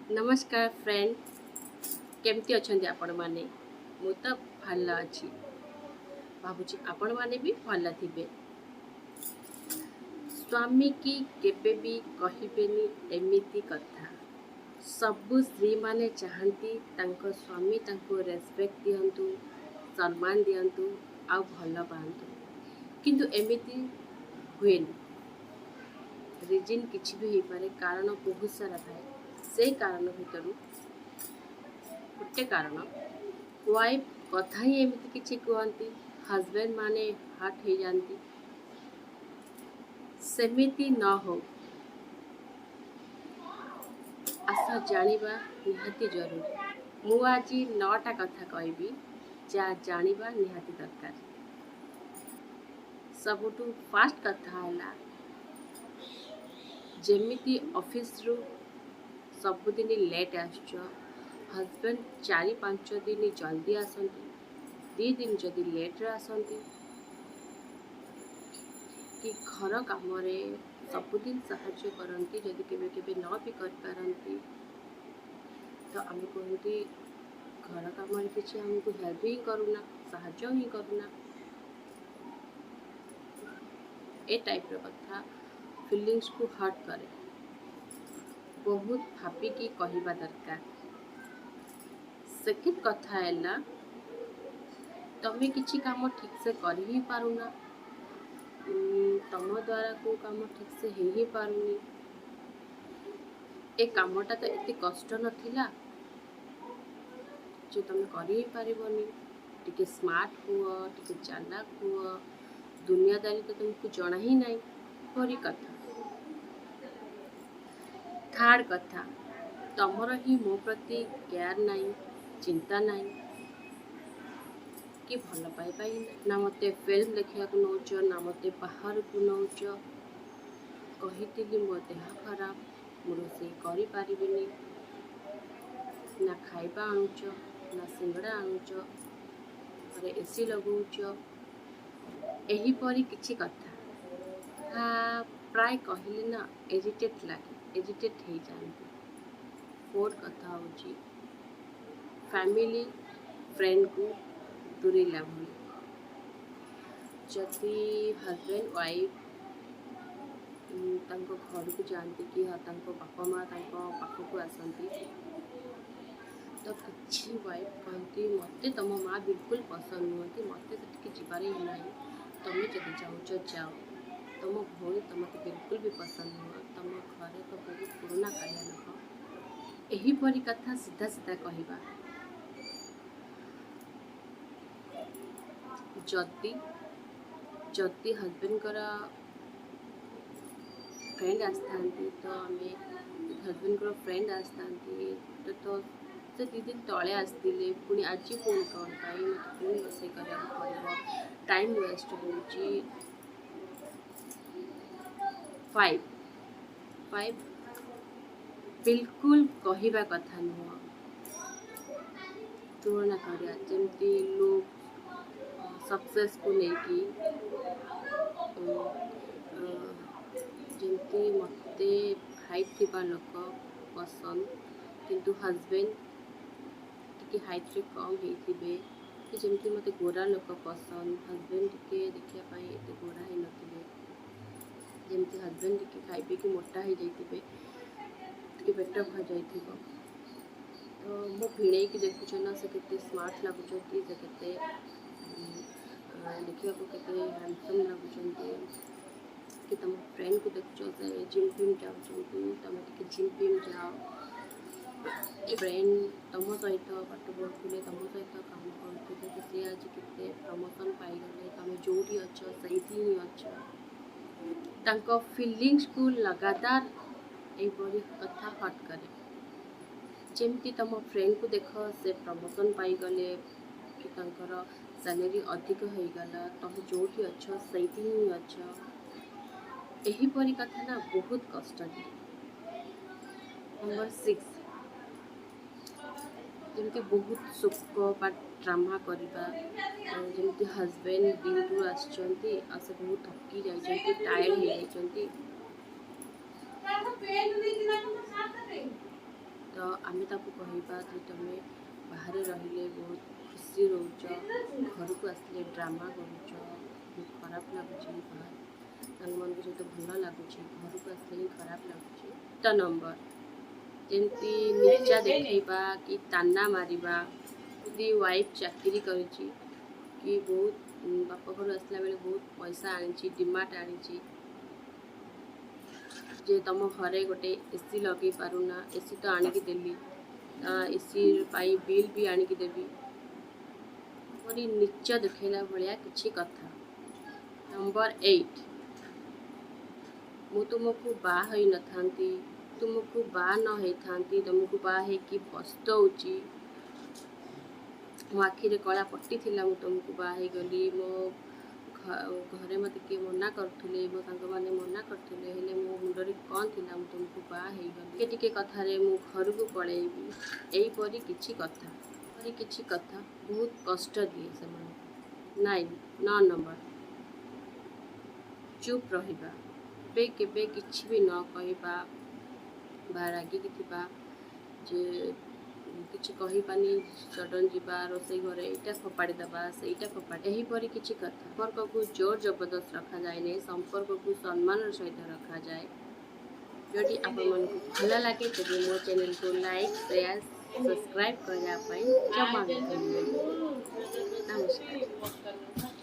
ନମସ୍କାର ଫ୍ରେଣ୍ଡ, କେମିତି ଅଛନ୍ତି ଆପଣମାନେ? ମୁଁ ତ ଭଲ ଅଛି। ଭାବୁଛି ଆପଣମାନେ ବି ଭଲ ଥିବେ। ସ୍ୱାମୀକି କେବେ ବି କହିବେନି ଏମିତି କଥା। ସବୁ ସ୍ତ୍ରୀମାନେ ଚାହାନ୍ତି ତାଙ୍କ ସ୍ୱାମୀ ତାଙ୍କୁ ରେସପେକ୍ଟ ଦିଅନ୍ତୁ, ସମ୍ମାନ ଦିଅନ୍ତୁ ଆଉ ଭଲ ପାଆନ୍ତୁ। କିନ୍ତୁ ଏମିତି ହୁଏନି। ରିଜିନ୍ କିଛି ବି ହେଇପାରେ, କାରଣ ବହୁତ ସାରା ଥାଏ। ସେଇ କାରଣ ଭିତରୁ ଗୋଟେ କାରଣ, ୱାଇଫ୍ କଥା ହିଁ ଏମିତି କିଛି କୁହନ୍ତି, ହଜବେଣ୍ଡ ମାନେ ହର୍ଟ ହେଇଯାଆନ୍ତି। ସେମିତି ନ ହଉ, ଆସ ଜାଣିବା ନିହାତି ଜରୁରୀ। ମୁଁ ଆଜି 9ଟା କଥା କହିବି, ଯାହା ଜାଣିବା ନିହାତି ଦରକାର। ସବୁଠୁ ଫାଷ୍ଟ କଥା ହେଲା, ଯେମିତି ଅଫିସରୁ ସବୁଦିନ ଲେଟ୍ ଆସୁଛ, ହଜବେଣ୍ଡ 4-5 ଦିନ ଜଲ୍ଦି ଆସନ୍ତି, 2 ଦିନ ଯଦି ଲେଟ୍ରେ ଆସନ୍ତି, କି ଘର କାମରେ ସବୁଦିନ ସାହାଯ୍ୟ କରନ୍ତି, ଯଦି କେବେ କେବେ ନ ବି କରିପାରନ୍ତି, ତ ଆମେ କୁହନ୍ତି, ଘର କାମରେ କିଛି ଆମକୁ ହେଲ୍ପ ହିଁ କରୁନା, ସାହାଯ୍ୟ ହିଁ କରୁନା। ଏ ଟାଇପ୍ର କଥା ଫିଲିଙ୍ଗସକୁ ହର୍ଟ କରେ। ବହୁତ ଭାବିକି କହିବା ଦରକାର। ସେକେଣ୍ଡ କଥା ହେଲା, ତମେ କିଛି କାମ ଠିକ୍ସେ କରି ହିଁ ପାରୁନା, ତମ ଦ୍ୱାରା କେଉଁ କାମ ଠିକ୍ସେ ହେଇ ହିଁ ପାରୁନି, ଏ କାମଟା ତ ଏତେ କଷ୍ଟ ନଥିଲା ଯେ ତମେ କରି ହିଁ ପାରିବନି। ଟିକେ ସ୍ମାର୍ଟ ହୁଅ, ଟିକେ ଚାଲାକ ହୁଅ, ଦୁନିଆଦାରୀ ତ ତୁମକୁ ଜଣା ହିଁ ନାହିଁ, ପରି କଥା। ଥାର୍ଡ଼ କଥା, ତମର ହିଁ ମୋ ପ୍ରତି କେୟାର ନାହିଁ, ଚିନ୍ତା ନାହିଁ କି ଭଲ ପାଇବା ହିଁ ନାହିଁ। ନା ମୋତେ ଫିଲ୍ମ ଦେଖିବାକୁ ନେଉଛ, ନା ମୋତେ ବାହାରକୁ ନେଉଛ। କହିଥିଲି ମୋ ଦେହ ଖରାପ, ମୁଁ ରୋଷେଇ କରିପାରିବିନି। ନା ଖାଇବା ଆଣୁଛ, ନା ସିଙ୍ଗଡ଼ା ଆଣୁଛ, ଘରେ ଏସି ଲଗାଉଛ। ଏହିପରି କିଛି କଥା ପ୍ରାୟ କହିଲେ ନା ଏଜିଟେଟ୍ ଲାଗେ, ଏଜିଟେଟ୍ ହେଇଯାଆନ୍ତି। ଫୋର୍ଥ କଥା ହେଉଛି ଫ୍ୟାମିଲି ଫ୍ରେଣ୍ଡକୁ ଦୂରେଇଲା ଭଳି। ଯଦି ହଜବେଣ୍ଡ ୱାଇଫ୍ ତାଙ୍କ ଘରକୁ ଯାଆନ୍ତି କି ତାଙ୍କ ବାପା ମା' ତାଙ୍କ ପାଖକୁ ଆସନ୍ତି, ତ କିଛି ୱାଇଫ୍ କହନ୍ତି, "ମୋତେ ତମ ମା' ବିଲକୁଲ ପସନ୍ଦ ନୁହନ୍ତି, ମୋତେ ସେଠିକି ଯିବାରେ ହିଁ ନାହିଁ, ତମେ ଯଦି ଯାଉଛ ଯାଅ। ତମ ଭଉଣୀ ତ ମୋତେ ବିଲକୁଲ ବି ପସନ୍ଦ ନୁହଁ, ତମ ଘରେ ତ ବହୁତ ପୁରୁଣା କାଳିଆ ଲୋକ।" ଏହିପରି କଥା ସିଧା ସିଧା କହିବା। ଯଦି ହଜବେଣ୍ଡଙ୍କର ଫ୍ରେଣ୍ଡ ଆସିଥାନ୍ତି, ତ ଆମେ ହଜବେଣ୍ଡଙ୍କର ଫ୍ରେଣ୍ଡ ଆସିଥାନ୍ତି, ତ ସେ 2 ଦିନ ତଳେ ଆସିଥିଲେ, ପୁଣି ଆଜି ପୁଣି କ'ଣ ପାଇଁ? ମୋତେ ପୁଣି ରୋଷେଇ କରିବାକୁ ପଡ଼ିବ, ଟାଇମ୍ ୱେଷ୍ଟ ହେଉଛି। ଫାଇଭ୍ ଫାଇଭ୍ ବିଲକୁଲ କହିବା କଥା ନୁହଁ। ତୁଳନା କରିବା, ଯେମିତି ଲୁକ୍, ସକ୍ସେସକୁ ନେଇକି। ଯେମିତି ମୋତେ ହାଇଟ୍ ଥିବା ଲୋକ ପସନ୍ଦ, କିନ୍ତୁ ହଜବେଣ୍ଡ ଟିକେ ହାଇଟ୍ରେ କମ୍ ହେଇଥିବେ, କି ଯେମିତି ମୋତେ ଗୋରା ଲୋକ ପସନ୍ଦ, ହଜବେଣ୍ଡ ଟିକେ ଦେଖିବା ପାଇଁ ଏତେ ଗୋରା ହେଇନଥିବେ। ଯେମିତି ହଜବେଣ୍ଡ ଟିକେ ଖାଇ ପିଇକି ମୋଟା ହେଇଯାଇଥିବେ, ଟିକେ ପେଟ ଯାଇଥିବ। ତ ମୋ ଭିଣେଇକି ଦେଖୁଛ ନା, ସେ କେତେ ସ୍ମାର୍ଟ ଲାଗୁଛନ୍ତି, ସେ କେତେ ଦେଖିବାକୁ କେତେ ହ୍ୟାଣ୍ଡସମ୍ ଲାଗୁଛନ୍ତି। କି ତମ ଫ୍ରେଣ୍ଡକୁ ଦେଖୁଛ, ସେ ଜିମ୍ ଫିମ୍ ଯାଉଛନ୍ତି, ତମେ ଟିକେ ଜିମ୍ ଫିମ୍ ଯାଅ। ଫ୍ରେଣ୍ଡ ତମ ସହିତ ପାଠ ପଢ଼ୁଥିଲେ, ତମ ସହିତ କାମ କରୁଥିଲେ, ତ ସିଏ ଆଜି କେତେ ପ୍ରମୋସନ୍ ପାଇଗଲେ, ତମେ ଯେଉଁଠି ଅଛ ସେଇଠି ହିଁ ଅଛ। ତାଙ୍କ ଫିଲିଙ୍ଗସକୁ ଲଗାତାର ଏହିପରି କଥା ହର୍ଟ କରେ। ଯେମିତି ତମ ଫ୍ରେଣ୍ଡକୁ ଦେଖ, ସେ ପ୍ରମୋସନ୍ ପାଇଗଲେ କି ତାଙ୍କର ସାଲେରୀ ଅଧିକ ହେଇଗଲା, ତମେ ଯେଉଁଠି ଅଛ ସେଇଠି ହିଁ ଅଛ। ଏହିପରି କଥା ନା ବହୁତ କଷ୍ଟ ଦିଏ। ନମ୍ବର 6, ଯେମିତି ବହୁତ ଶୋକ ବା ଡ୍ରାମା କରିବା। ଯେମିତି ହଜବେଣ୍ଡ ଡ୍ୟୁଟିରୁ ଆସିଛନ୍ତି ଆଉ ସେ ବହୁତ ଥକି ଯାଇଛନ୍ତି, ଟାୟାର୍ଡ ହେଇଯାଇଛନ୍ତି। ପେଣ୍ଟ ନେଇଛି ନା, କିନ୍ତୁ ସାର୍ଟ ପେଣ୍ଟ। ତ ଆମେ ତାକୁ କହିବା ଯେ ତୁମେ ବାହାରେ ରହିଲେ ବହୁତ ଖୁସି ରହୁଛ, ଘରକୁ ଆସିଲେ ଡ୍ରାମା କରୁଛ, ବହୁତ ଖରାପ ଲାଗୁଛି। ବାହାର ସାଙ୍ଗମାନଙ୍କ ସହିତ ଭଲ ଲାଗୁଛି, ଘରକୁ ଆସିଲେ ହିଁ ଖରାପ ଲାଗୁଛି। ତ ନମ୍ବର, ଯେମିତି ନିଚା ଦେଖେଇବା କି ତାନା ମାରିବା। ଯଦି ୱାଇଫ୍ ଚାକିରି କରିଛି କି ବହୁତ ବାପ ଘରୁ ଆସିଲା ବେଳେ ବହୁତ ପଇସା ଆଣିଛି, ଡିମାର୍ଟ ଆଣିଛି, ଯେ ତୁମ ଘରେ ଗୋଟେ ଏସି ଲଗେଇ ପାରୁନା, ଏସି ତ ଆଣିକି ଦେଲି, ଏସି ପାଇଁ ବିଲ୍ ବି ଆଣିକି ଦେବି, ପରି ନିଚ ଦେଖେଇଲା ଭଳିଆ କିଛି କଥା। ନମ୍ବର 8, ମୁଁ ତୁମକୁ ବାହା ହୋଇନଥାନ୍ତି, ତୁମକୁ ବାହା ନ ହେଇଥାନ୍ତି, ତୁମକୁ ବାହା ହେଇକି ପସ୍ତଉଛି, ମୋ ଆଖିରେ କଳା ପଟି ଥିଲା, ମୁଁ ତୁମକୁ ବାହା ହେଇଗଲି, ମୋ ଘରେ ମୋତେ କିଏ ମନା କରୁଥିଲେ, ମୋ ସାଙ୍ଗମାନେ ମନା କରୁଥିଲେ, ହେଲେ ମୋ ମୁଣ୍ଡରେ କ'ଣ ଥିଲା, ମୁଁ ତୁମକୁ ବାହା ହେଇଗଲି, ଟିକେ ଟିକେ କଥାରେ ମୁଁ ଘରକୁ ପଳେଇବି, ଏହିପରି କିଛି କଥା, ଏପରି କିଛି କଥା ବହୁତ କଷ୍ଟ ଦିଏ ସେମାନଙ୍କୁ। 9, 9 ନମ୍ବର, ଚୁପ୍ ରହିବା, କେବେ କେବେ କିଛି ବି ନ କହିବା ବା ରାଗିକି ଥିବା ଯେ କିଛି କହିବାନି, ସଡ଼ନ୍ ଯିବା ରୋଷେଇ ଘରେ, ଏଇଟା ଫୋପାଡ଼ି ଦେବା, ସେଇଟା ଫୋପାଡ଼ି, ଏହିପରି କିଛି କଥା। ସମ୍ପର୍କକୁ ଜୋର ଜବରଦସ୍ତ ରଖାଯାଏନି, ସମ୍ପର୍କକୁ ସମ୍ମାନର ସହିତ ରଖାଯାଏ। ଯଦି ଆପଣମାନଙ୍କୁ ଭଲ ଲାଗେ, ତେବେ ମୋ ଚ୍ୟାନେଲକୁ ଲାଇକ୍, ସେୟାର, ସବସ୍କ୍ରାଇବ୍ କରିବା ପାଇଁ ଜମା ବି ଭୁଲିବେନି। ନମସ୍କାର।